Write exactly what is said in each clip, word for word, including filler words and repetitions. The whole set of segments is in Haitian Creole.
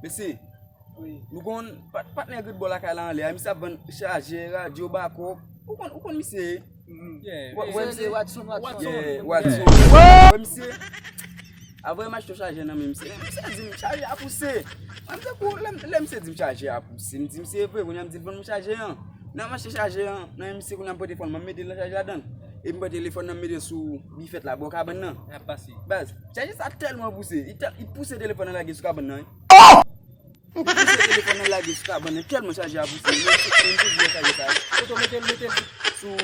Mesye, nou konn pat, patnè grid bò lakay la anlè a, misye ap vann chaje, radyo, bakòp. Ou konn, ou konn misye? Yeah. Wè, wè, misye? Watson, Watson. Yeah, Yeah. Watson. Wè, misye? Avè m achte chaje nan men misye. Misye di m chaje a pouse. Mwen m tankou lè, lè misye di m chaje a pouse. M di misye vre, kounye a m di l vann m chaje an. N ap mache chaje an nan men misye, kounye a m pran telefòn mwen, m mete l nan chaje ladan. Epi m pran telefòn nan m mete l sou bifèt la bò kabann nan. N ap pase. Baz, chaje sa tèlman pouse, li tèl, li pouse telefòn nan lage sou kabann nan. Li pouse telefòn nan lage sou kabann nan, tèlman chaje a pouse. Mwen se, mwen se di chaje sa. Kote w mete l, mete l Sou,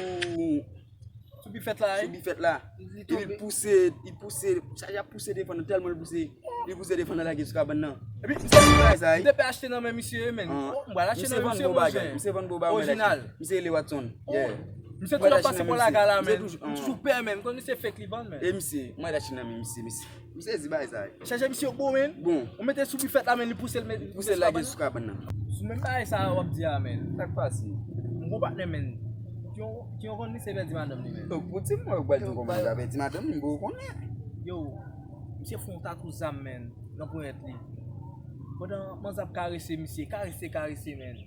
sou bifèt la, sou wi. Bifèt la. Li Epi l tonbe. pouse, li pouse, chaje a pouse telefòn nan, tèlman l pouse, li pouse telefòn nan lage sou kabann nan. Epi misye di bagay sa, M te pe achte nan men misye, men. Ah. Oh, m pral achte Misye nan men vann misye, bon bagay, monchè. Misye vann bon bagay. Orijinal. Misye rele Watson. Yeah. Misye toujou ap pase bò lakay la, men. M toujou pè, men. M konn misye fake li vann, men. E misye, mwen achte nan men misye, misye. M sezi bagay sa. Chaje misye bon, men. Bon. Ou mete sou bifèt la, men li pouse l, men li Pouse l lage sou kabann nan. Sou menm bagay sa w ap di a, men. Sa k pase? M gon patnè, men. Ki yon, ki yon konn misye pèdi madanm li, men. Donk, pou di mwen, ou pral di kòman l ka pèdi madanm li, m poko konnen. Yo, misye fè yon tatou zam, men, nan ponyèt li. Pandan manzè ap karese misye, karese, karese, men.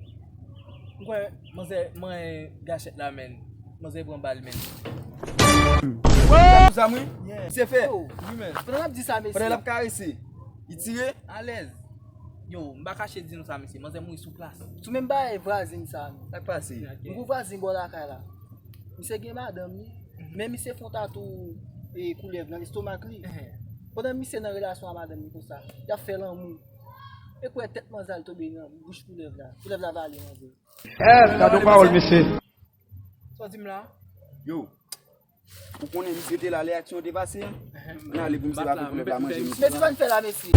M kwè manzè manyen gachèt la, men. Manzè pran bal, men. Tatou zam, wi. Yeah. Misye fè. Oh, Wi, men. Pandan l ap di sa, Pandan l mesye. Ap karese, li tire. Alèz. Yo, m pa kache di nou sa, mesye. Manzè mouri sou plas. Sou menm bagay vwazin sa. Sa k pase? M gon vwazin bò lakay la. Misye gen madanm li. Men misye fè yon tatou e koulèv nan lestomak li. Pandan misye nan relasyon a madanm li konsa, y ap fè lanmou. E kwè tèt manzè al tonbe nan bouch koulèv la. Koulèv la vale manzè. Eh, gade yon pawòl, mesye. Sa w di m la? Yo, ou konnen misye te la lè aksyon te pase an? N ale pou misye pa fè koulèv la manje misye. Mesye pa n fè la, mesye.